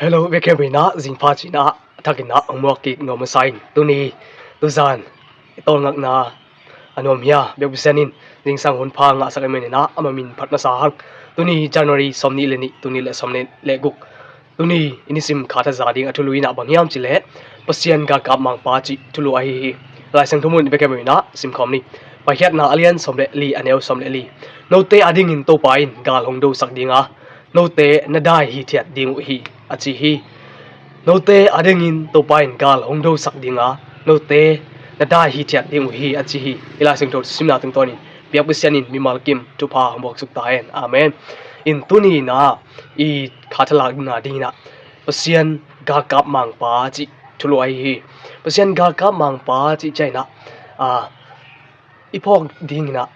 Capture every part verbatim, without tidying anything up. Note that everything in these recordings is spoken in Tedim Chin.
Hello, bia khempeuh in ah zingpha cih in ah a thak in ah hong muak kik nuam masa ing. Tuni tuzan i tawlngakna a nuam hi a, biak Pasian in zingsang hun pha ngahsak ahih manin ah ama min phat masa hang. Tuni January sawmnih le nih, tuni le sawmnih le guk, tuni i nisim kha thaza ding a thulu in ah bang hiam cih leh Pasian galkap mangpa cih thulu ahi hi. Lai Siangtho mun bia khempeuh in ah simkhawm ni. Pakhiatna a lian sawm le li, a neu sawm le li. Note adingin Topa in gal hong dosak ding a, note na dai hithiat ding uh hi, a ci hi. Note adingin Topa in gal hong dosak ding a, note na dai hithiat ding uh hi, a ci hi. Hih Lai Siangtho simna tungtawnin biak Pasian in mimal kim thupha hong buaksuk ta hen. Amen. In tuni in ah i kha thalakna ding in ah Pasian galkap mangpa cih thulu ahi hi. Pasian galkap mangpa cih ciang in ah, a, i phawk ding in ah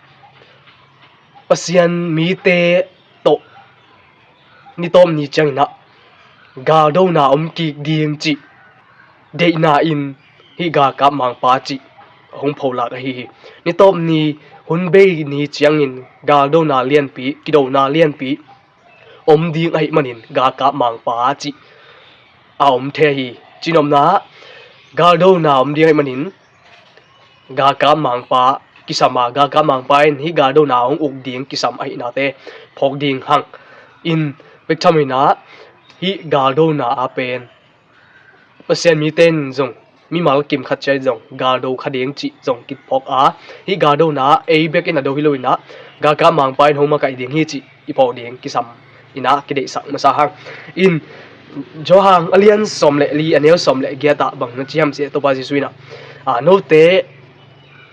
Pasian mite tawh ni tawp ni ciang in ah galdona om kik ding cih deihna in hih galkap mangpa cih hong pholak ahi hi. Ni tawp ni hun bei ni ciangin galdona lianpi, kidona lianpi om ding ahih manin galkap mangpa cih a om thei hi. Cinopna ah galdona om ding ahih manin galkap mangpa kisam a, galkap mangpa in hih galdona hong uk ding kisam ahihnate phawk ding hang. In bek tham in ah hih galdona a pen Pasian mite in zong mimal kim khat ciat zong galdo kha ding cih zong kiphawk a, hih galdona ei bek in a do hi lo in ah galkap mangpa in hong makaih ding hi cih i phawk ding kisam in ah kideihsak masa hang. In Johan a lian sawm le li, a neu sawm le giat ah bang na ci hiam cih leh Topa Jesuh in ah, a, note,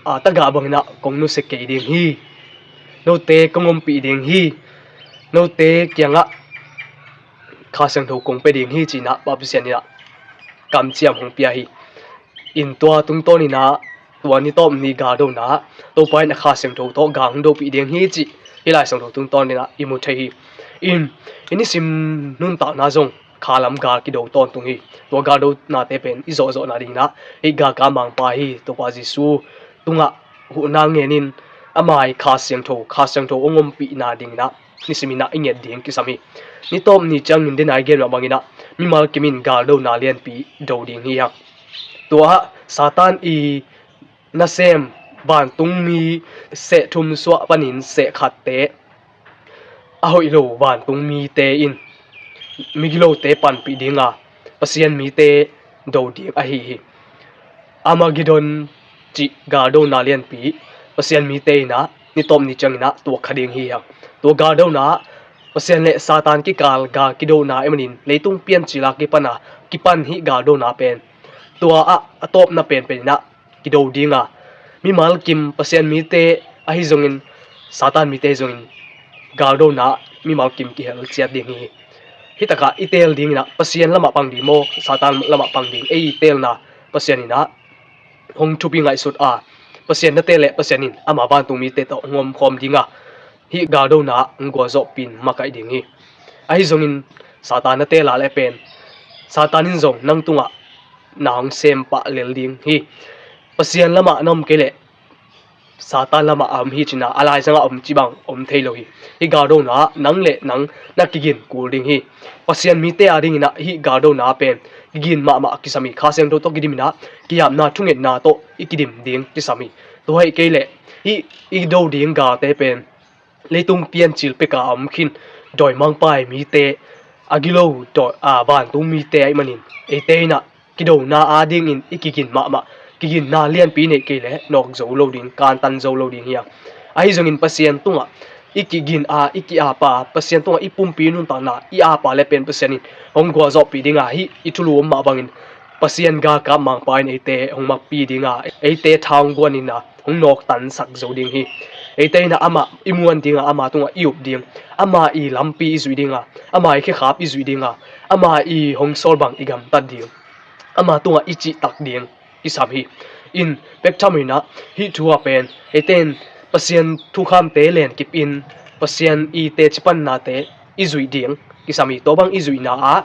a, tagah bang in ah kong nusia kei ding hi. Note kong ompih ding hi. Note kiangah Kha Siangtho kong pia ding hi ci in ah Pa Pasian in ah kamciam hong pia hi. In tua tungtawn in ah tua ni tawp ni galdona ah Topa in a Kha Siangtho tawh gal hong dopih ding hi cih hih Lai Siangtho tungtawn in ah i mu thei hi. In i nisim nuntakna zong kha lam gal kido tawntung hi. Tua galdonate pen i zawhzawhna ding in ah hih galkap mangpa hi, Topa Jesuh tungah huhna ngen in ama i Kha Siangtho, Kha Siangtho hong ompihna ding in ah nisim in ah i nget ding kisam hi. Ni tawp ni ciangin dena i gen mah bang in ah mimal kim in galdona lianpi do ding hi hang. Tua ah Satan i nasem vantungmi seh thum suah panin seh khatte, a hoih lo vantungmite in migilote panpih ding a, Pasian mite do ding ahi hi. Armageddon cih galdona lianpi Pasian mite in ah ni tawp ni ciang in ah tuak kha ding hi hang. Tua galdona ah Pasian le Satan kikal gal kidona ahih manin leitung piancil a kipan a kipan hih galdona pen tua ah a tawpna penpen in ah kido ding a, mimal kim Pasian mite ahi zongin Satan mite zongin galdona ah mimal kim kihel ciat ding hi. Hih takah i teel ding in ah Pasian lamah pang ding maw, Satan lamah pang ding, ei i teelna Pasian in ah hong thupi ngaihsut a, Pasian na teel leh Pasian in ama vantungmite tawh hong omkhawm ding a, hih galdona ah hong gualzawhpih in makaih ding hi. Ahi zongin Satan na teel a leh pen Satan in zong nang tungah na hong sem pah lel ding hi. Pasian lamah na om kei leh Satan lamah a om hi ci in ah a laizangah om cih bang om thei lo hi. Hih galdona ah nang le nang na kigin kul ding hi. Pasian mite ading in ah hih galdona pen kigin mahmah kisam hi. Kha Siangtho tawh kidim in ah kiapna thungetna tawh i kidim ding kisam hi. Tua ahih kei leh hih i do ding galte pen leitung piancil pek a om khin dawimangpa i mite, a gilo dawi, a, vantung mite ahih manin eite in ah kidona adingin i kigin mahmah, kiginna lianpi neih kei leh nawk zo lo ding, kantan zo lo ding hi a. Ahi zongin Pasian tungah i kigin a, i ki-ap a, Pasian tungah i pumpi nuntakna i ap a leh pen Pasian in hong gualzawhpih ding a, hih i thulu om mah bangin Pasian galkap mangpa in eite hong makpih ding a, eite tha hong guan in a, hong nawktansak zo ding hi. Eite in ah amah i muan ding a, ama tungah i up ding, ama i lampi i zuih ding a, ama i khekhap i zuih ding a, ama i hong sawl bang i gamtat ding, ama tungah i cihtak ding kisam hi. In pektham in ah hih thu ah pen eite in Pasian thukhamte lenkip in Pasian i teci pannate i zuih ding kisam hi. Tua bang i zuihna ah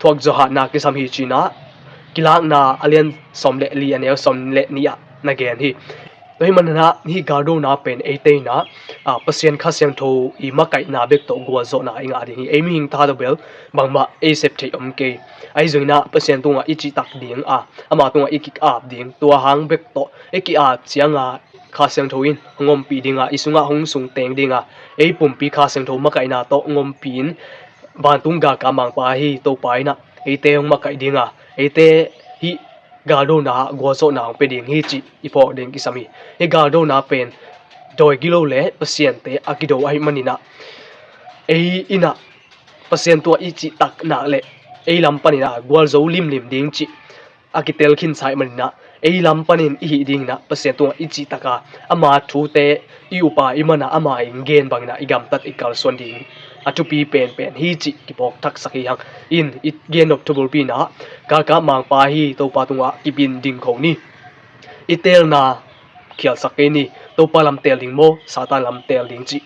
thuak zawhna kisam hi ci in ah Kilakna a lian sawm le li, a neu sawm le nih ah na gen hi. Tua hi manina hih galdona pen eite ina, a, Pasian Kha Siangtho i makaihna bek tawh gualzawhna i ngah ding hi. Ei mihing tha tawh bel bangmah ei sep theih om kei. Ahi zongina Pasian tungah i cihtak ding a, ama tungah i ki-ap ding, tua hang bek tawh i ki-ap cianga Kha Siangtho in hong ompih dinga, i sungah hong sungteng dinga, ei pumpi Kha Siangtho makaihna tawh hong ompih in, vantung galkap mangpa hi Topa ina eite hong makaih dinga, eite hih galdona gualzawhna hong pia ding hi cih i phawk ding kisam hi. Hih galdona pen dawi gilo le pasiante a kido ahi manina, ei ina Pasian tungah i cihtak nak le ei lam panina gualzo limlim ding cih a kitel khinsa ahi manina, ei lam panin i hih dingina Pasian tungah i cihtaka, ama thute i upa i mana, ama i gen bangina i gamtat i kalsuan ding a thupi penpen hi cih kiphawk thaksak hi hang. In i gen nop thubulpina, galkap mangpa hi Topa tungah kipin ding kho ni. I teelna khialsak kei ni. Topa lam teel ding maw, Satan lam teel ding cih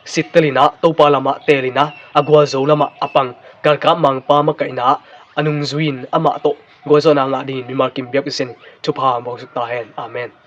sittelina Topa lamah teelina, a gualzo lamah a pang, galkap mangpa makaihna a nungzui in amah tawh gualzawhna ngah dingin mimal kim biak i sen. Thupha hong buaksuk ta hen. Amen.